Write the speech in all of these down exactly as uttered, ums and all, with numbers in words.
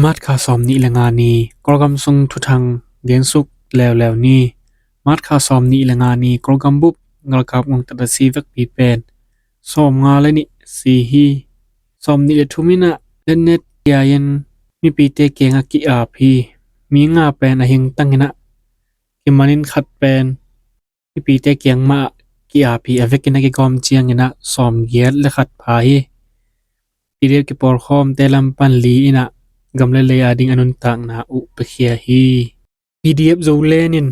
March kha sawm nih le nga ni Kawlgam sung thuthang gensuk leuleu ni. March kha sawm nih le nga ni Kawlgam bup galkap ngongtat a si vekpi pen sawm nga le nih si hi. Sawm nih le thum in ah letnet kiai in mipite kiangah ki-ap hi. Mi nga pen a hingtang in ah kiman in khat pen mipite kiang mah ah ki-ap hi. A vekin a kigawm ciangin ah sawm giat le khat pha hi. P D F kipawlkhawmte lam pan li in ah gam le lei ading a nuntakna uh piakhia hi. P D F Zoland in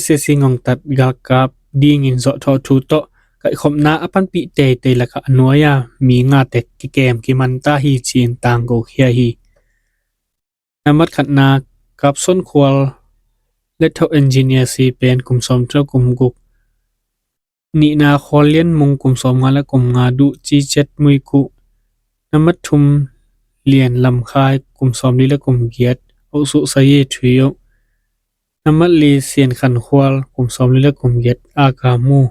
S A C ngongtat galkap dingin zawhthawh thu tawh kaihkhopna a panpih teitei lakah a nuai-a mi nga tek kikem kiman ta hi ci-in tangkokhia hi. Nambat khatna, Kapson Khual, Lethoh Engineer si pen kum sawm tul kum guk. Nihna, Khual Lian Mung, kum sawm nga le kum nga, Duh Ci Cet Mui Kuh. Nambat thum, Lian Lam Khai, kum sawm li le kum giat, Auh Suh Sa Ye Thui Auh. Nambat li, Sian Khan Khual, kum sawm li le kum giat, A Ka Mu.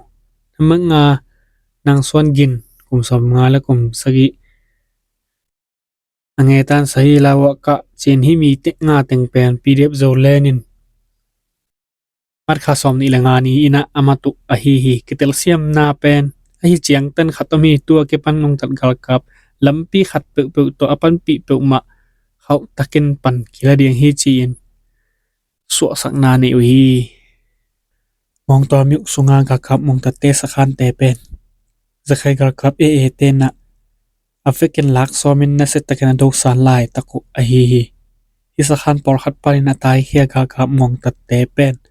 Nambat nga, Nang Suan Gin, kum sawm nga le kum sagih. A ngetan sa hi lau ah kah cin hi mi tek nga teng pen P D F Zoland in March kha sawm nih le nga ni in ah a mat uh ahi hi. Kitelsiamna pen ahi ciangtan khat om hi. Tua kipan ngongtat galkap lampi khat peuhpeuh tawh a panpih peuhmah khauh takin pan kila ding hi ci-in suahsakna nei uh hi. Mawngtaw myo sunga galkap ngongtatte sakhante pen Rakhine galkap A A te in ah a vekin lak sawmin nasiatakin a dosan laitak uh ahi hi. Hih sakhan pawlkhat panin a taikhia galkap ngongtatte pen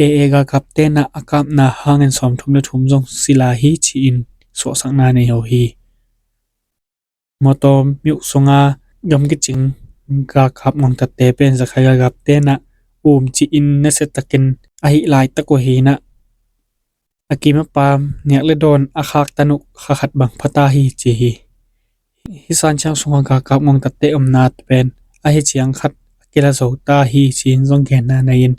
A A galkapte in ah a kapna hangin sawmthum le thum zong sila hi ci-in suahsakna nei uh hi. Mawtaw myo sunga gam kicing galkap ngongtatte pen Rakhine galkapte in ah um ci-in nasiatakin a hih laitak uh hi in ah a kim a pam niak le dawn a khaktan uh kha khat bang pha ta hi ci hi. Hih Sanciang sunga galkap ngongtatte omna pen ahi ciang khat a kila zo ta hi ci-in zong genna nei in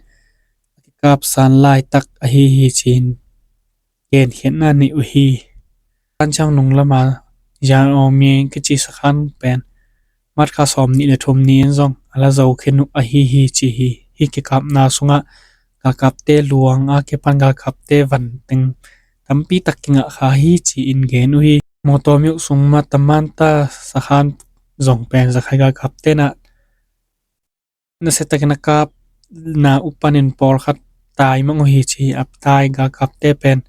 a kikapsan laitak ahi hi ci-in genkhiatna nei uh hi. Sanciang nung lama Yan Aung Mye kici sakhan pen March kha sawm nih le thum ni-in zong a la zo khin uh ahi hi ci hi. Hih kikapna sungah galkapte luang a kipan galkapte van teng tampi tak kingah kha hi ci-in gen uh hi. Mawtaw myo sung Matamanta sakhan zong pen Rakhine galkapte in ah nasiatakin a kapna uh panin pawlkhat tai mang uh hi ci hi. A tai galkapte pen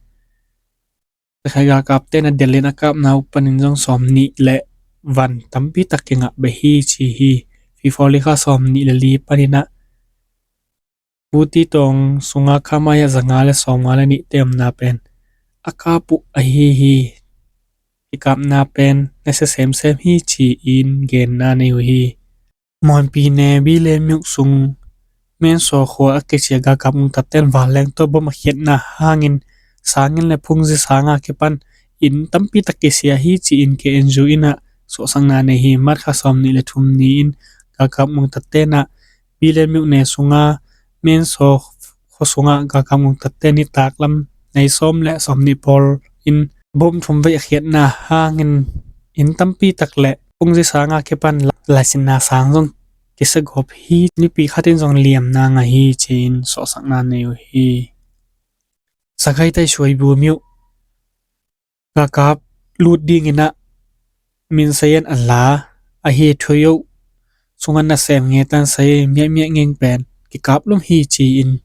Rakhine galkapte in ah delhin a kapna uh panin zong sawm nih le van tampi tak kingah beh hi ci hi. Fifoli kha sawm nih le li panin ah Buti Tawng sunga khamaya zanga le sawm nga le nihte omna pen a kap uh ahi hi. Kikapna pen nasia semsem hi ci-in genna nei uh hi. Mawngpi ne Bilen myo sung Mensaw khua a kici a galkap ngongtatte in vanleng tawh bom a khiatna hangin sangin le phungzi sanga kipan inn tampi tak kisia hi ci-in K N U in ah suahsakna nei hi. March kha sawm nih le thum ni-in galkap ngongtatte in ah Bilen myo ne sunga Mensaw khua sunga galkap ngongtatte nitak lam nai sawm le sawm nih pawl in bom thum vei a khiatna hangin inn tampi tak le phungzi sanga kipan laisinna sang zong kisia gawp hi. Mipi khat in zong liamna ngah hi ci-in suahsakna nei uh hi. Sagaing tai Shwebo myo galkap lut dingin ah Min Sa Yen a la ahi Thui Auh sungah nasem ngetan sa hi. Miahmiah ngeng pen kikap lum hi ci-in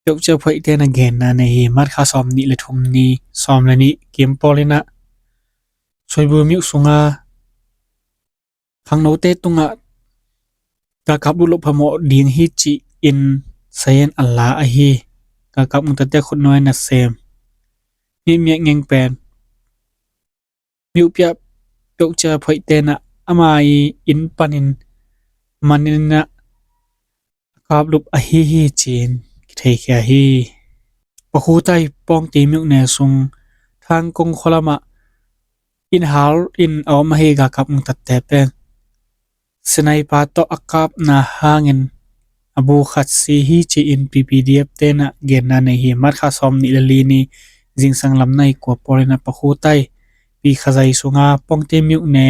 Pyohcia Phoihte in ah genna nei hi. March kha sawm nih le thum ni sawm le nih kim pawl in ah Shwebo myo sunga khangnote tungah galkap lut loh phamawh ding hi ci-in Sa Yen a la ahi galkap ngongtatte khutnuai nasem miahmiah ngeng pen myo pia Pyohcia Phoihte in ah ama ii inn panin manin ah a kap lup ahi hi ci-in kitheikhia hi. Pakhutai Pawngte myo ne sung Thangkong khua lamah inn hal in a om ahi galkap ngongtatte pen sniper tawh a kapna hangin a bu khat si hi ci-in P P D F te in ah genna nei hi. March kha sawm nih le li ni zingsang lam nai kua pawl in ah Pakhutai Pi Kha Zai sunga Pawngte myo ne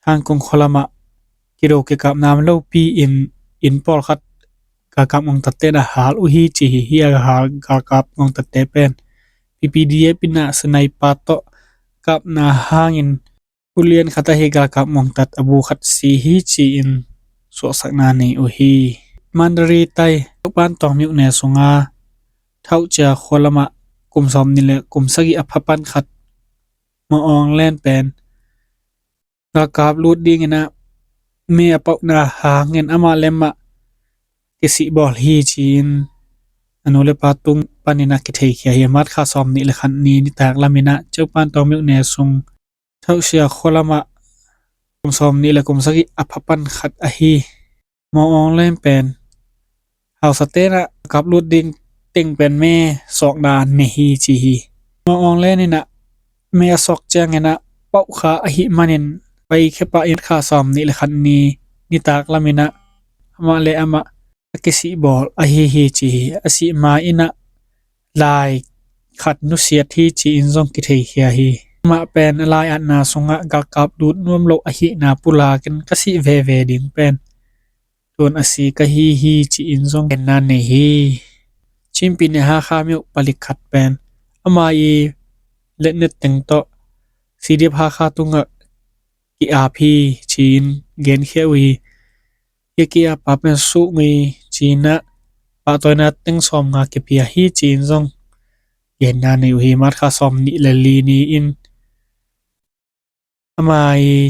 Hangkong khua lamah kido kikapna om lopi in inn pawlkhat galkap ngongtatte in a hal uh hi ci hi. Hih a hal galkap ngongtatte pen P P D F in a sniper tawh kapna hangin ulian khat ahi galkap ngongtat a bu khat si hi ci-in suahsakna nei uh hi. Mandalay tai Taupan Tawng myone sunga Thauhcia khua lamah kum sawmnih le kum sagih a phapan khat Maw Aung Hlaing pen galkap lut dingin a me a pauhna hangin amah le amah kisih bawl hi ci-in a nu le pa tung panin a kitheikhia hi. March kha sawmnih le khat ni nitak lamin a Taupan Tawng myone sung Thauhcia khua lamah kum sawmnih le kum sagih a phapan khat ahi Maw Aung Hlaing pen hausate in a kap lut ding teng pen me sawkna nei hi ci hi. Maw Aung Hlaing in a me a sawk ciangin a pauhkha ahih manin pai khia pah in kha sawmnih le khat ni nitak lamin a amah le amah a kisih bawl ahi hi ci hi. A sih ma in a lai khat nusiat hi ci-in zong kitheikhia hi. Amah pen a lai-atna sungah galkap lut nuam lo ahihna pulakin ka sih veve ding pen tun a si ka hi hi ci-in zong genna nei hi. Chin pyine Hakha myo palik khat pen ama i letnet teng tawh C D F Hakha tungah ki-ap hi ci-in genkhia uh hi. Hih a ki-ap pa pen Suu Kyi ci-in a pahtawina teng sawmnga kipia hi ci-in zong genna nei uh hi. March kha sawmnih le li ni-in ama i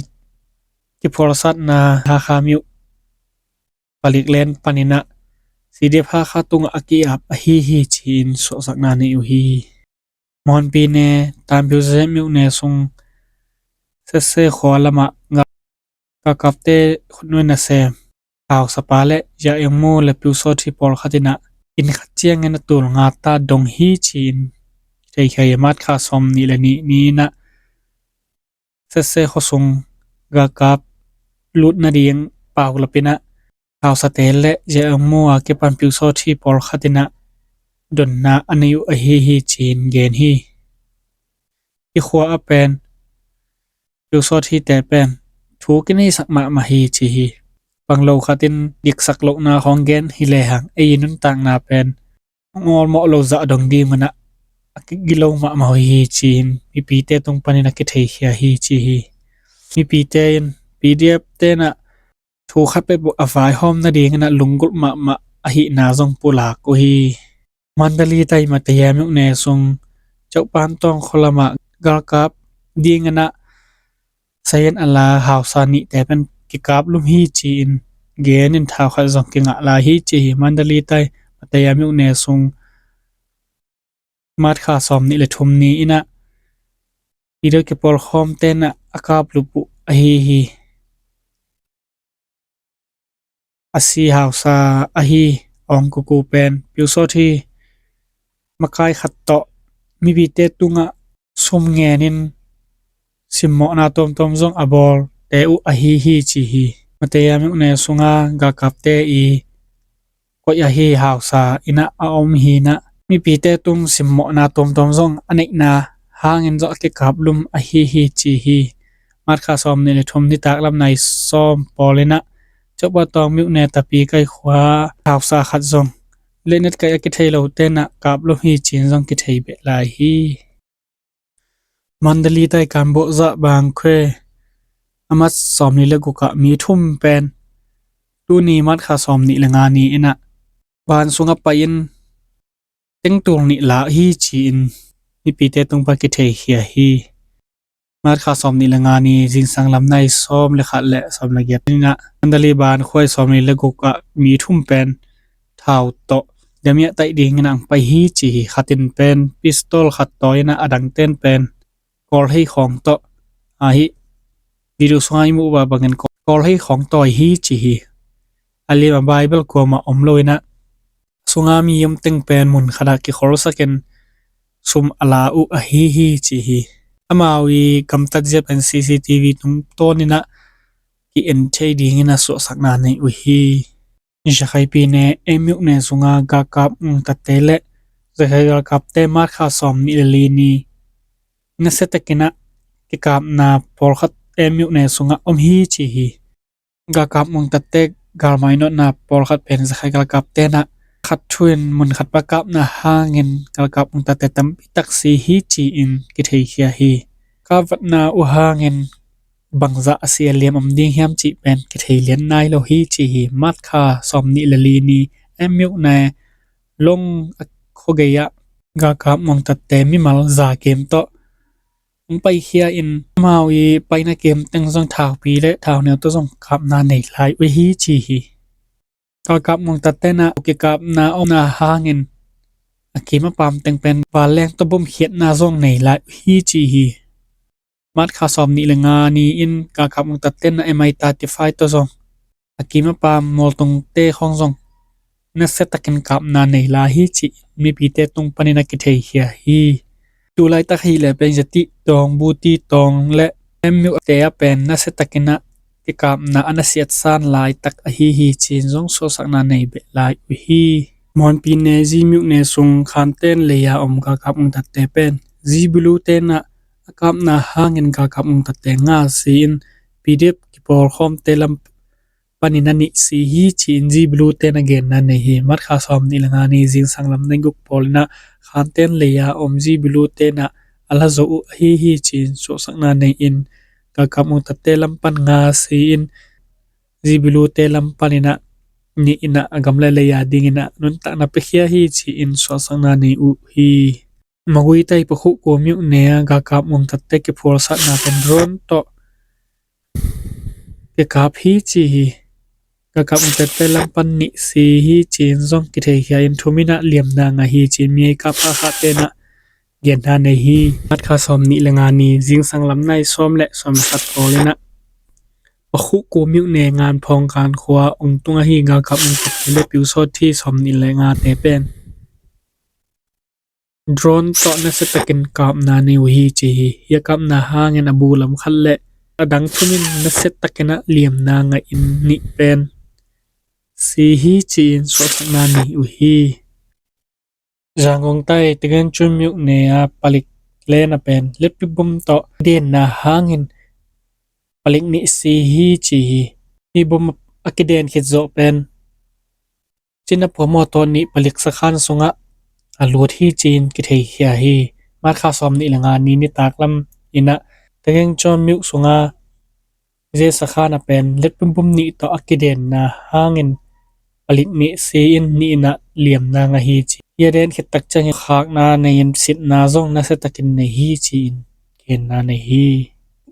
kiphualsatna Hakha myo palik len panin a C D F Hakha tungah a ki-ap ahi hi ci-in suahsakna nei uh hi. Mon pyine Tampyu Tse myone sung Setse khua lamah galkapte khutnuai nasem hausapa le Yaing Mu le Pyu Saw Htee pawlkhat in a inn khat ciangin a tul nga ta dong hi ci-in theikhia hi. March kha sawmnih le nih ni-in a Setse khuasung galkap lut nading paulapin a hausate le Yaing Mu a kipan Pyu Saw Htee pawlkhat in a donna a nei uh ahi hi ci-in gen hi. Hih khua a pen Pyu Saw Htee te pen thu kineisak mahmah hi ci hi. Banglo khatin diksak lohna khawng gen hi lehang ei i nuntakna pen hong awlmawh lo zah dong ding un a kigilo mahmah uh hi ci-in mipite tung panin a kitheikhia hi ci hi. Mipite in P D F te in a thu khat peuhpeuh a vaihawm nadingin a lunggulh mahmah ahihna zong pulak uh hi. Mandalay tai Mataya myone sung Taupan Tawng khua lamah galkap dingin a sayan a la hausa nihte pen kikap lum hi ci-in genin thau khat zong kingah lai hi ci hi. Mandalay tai Mataya myone sung March kha sawmnih le thum ni-in a video kipawlkhawmte in a kap lup uh ahi hi. A si hausa ahi Aung Kyaw Kyaw pen Pyu Saw Htee makai khat tawh mipite tungah sum ngenin simmawhna tuamtuam zong a bawlte uh ahi hi ci hi. Mataya myone sunga galkapte i koih ahi hausa in a a om hi-in a mipite tung simmawhna tuamtuam zong a neihna hangin zong a kikap lum ahi hi ci hi. March kha sawmnih le thum nitak lam nai sawm pawlin a Taupan Tawng myone Tapikai khua hausa khat zong letnet kai a kithei lote in a kap lum hi ci-in zong kithei beh lai hi. Mandalay tai Kanbawhzah Bangkwe a March sawmnih le guk ah mi thum pen tuni March kha sawmnih le nga ni-in a van sungah pai-in tengtul nih lak hi ci-in mipite tung pan kitheikhia hi. March kha sawmnih le nga ni zingsang lam nai sawm le khat le sawm le giat ni-in a Mandalay Bangkwe sawmnih le guk ah mi thum pen thau tawh damiah taih dingin a hong pai hi ci hi. Khat in pen pistol khat tawi-in a, a dangte in pen kawlhei khawng tawh, ahi video sungah i muh uh bangin kawlhei khawng tawi hi ci hi. A lim a Bible kuamah om lo-in a sunga mi om teng pen mun khatah kikholsakin sum a la uh ahi hi ci hi. Amau i gamtat zia pen C C T V tungtawnin a ki-en thei dingin a suahsakna nei uh hi. Rakhine pyine Amyone sunga galkap ngongtatte le Rakhine galkapte March kha sawmnih le li ni nasia takin a kikapna pawlkhat Emmuk ne sungah om hi ci hi. Galkap mungtatte galmainotna pawlkhat pen Zakhai galkap tenah khat thu in mun khat pa kapna hangin galkap mungtatte tampi tak si hi ci-in kitheikhia hi. Kapvatna uh hangin bangzah a si a liam om ding hiam cih pen kithei lian nai lo hi ci hi. March kha sawmnih le li ni Emmuk ne Long a khuagei ah galkap mungtatte mimal za kem tawh hong paikhia in amau i paina kem teng zong thaupi le thauneu tawh zong kapna nei lai uh hi ci hi. Galkap mungtatte na kikapna omna hangin a kim a pam teng pen vanleng tawh bomkhiatna zong nei lai uh hi ci hi. March kha sawmnih le nga ni in galkap mungtatte na M I thirty-five tawh zong a kim a pam mualtungte khawng zong nasia takin kapna nei lai hi ci-in mipite tung panin a kitheikhia hi. Tu laitak hi le pen zatih tawng, buti tawng le Emmuk te a pen nasia takin a kikapna a nasiatsan laitak ahi hi ci-in zong suahsakna nei beh lai uh hi. Mawnpi ne Zimuk ne sung Khanten lei a om galkap mungtatte pen Zibulu tenah a kapna hangin galkap mungtatte nga si in P D F kipawlkhawmte lam panin a nih si hi ci-in Zibulu tenah genna nei hi. March kha sawmnih le nga ni zingsang lam nai guk pawl inah Khanten lei a om Zibulu tenah a la zo uh ahi hi ci-in suahsakna nei in galkap mungtatte lam pan nga si in Zibulu te lam pan inah nih inah a gam le lei a ding inah nuntakna piakhia hi ci-in suahsakna nei uh hi. Magui tai Pakhuh Kuamuk ne a galkap mungtatte kiphualsakna pen drone tawh kikap hi ci hi. Galkap mungtatte lam pan nih si hi ci-in zong kitheikhia in thum inah liamna ngah hi ci-in mi ei kap kha kha tenah genna nei hi. March kha sawmnih le nga ni zingsang lam nai sawm le sawm le khat pawl inah Pakhuh Kuamuk ne Nganphawng Kankhua ong tung ahi galkap mungtatte le piusawt hi sawmnih le nga te pen drone tawh nasia takin kapna nei uh hi ci hi. Hia kapna hangin a bu lam khat le a dang thum in nasia takin a liamna ngah in nih pen si hi ci-in suahsakna nei uh hi. Zangong tai Tigeng Chun Muk ne a palik len a pen letpibum tawh denna hangin palik nih si hi ci hi. Hi bom a kiden khit zawh pen Chin a puamaw tawh nih palik sakhan sungah a lut hi ci-in kitheikhia hi. March kha sawmnih le nga ni nitak lam inah Tigeng Chun Muk sunga zia sakhan a pen letpibum nih tawh a kidenna hangin palik nih si in nih inah liamna ngah hi ci. Hia den khit tak ciangin khakna nei in sitna zong nasia takin nei hi ci-in genna nei hi.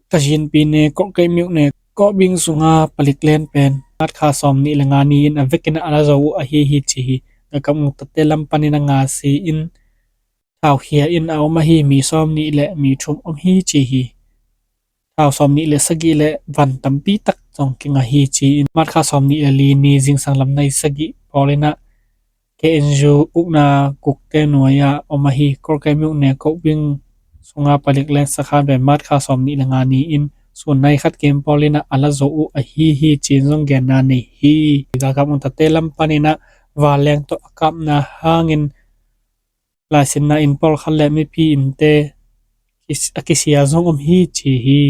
Kazinpi ne Kawhkeimuk ne Kawhbing sunga palik len pen March kha sawmnih le nga ni in a vekin a la zo uh ahi hi ci hi. Galkap mungtatte lam panin a nga si in thaukhia in a om ahi mi sawmnih le mi thum om hi ci hi. Thau sawmnih le sagih le van tampi tak zong kingah hi ci-in March kha sawmnih le li ni zingsang lam nai sagih pawl inah K N U ukna gukte nuai-ah om ahi Kawhkeimuk ne Kawhbing sunga palik len sakhan pen March kha sawmnih le nga ni in sun nai khat kem pawl inah a la zo uh ahi hi ci-in zong genna nei hi. Galkap mungtatte lam pan inah vanleng tawh a kapna hangin laisinna in pawlkhat le mipi innte a kisia zong om hi ci hi.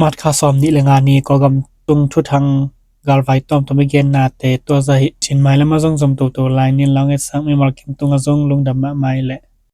March kha sawmnih le nga ni Kawlgam tung thuthang galvai tawmtawm i gennate tua zah hi. Chin mailam a zong zom toto lai nin, Launget sang mimal kim tungah zong lungdam mahmah i leh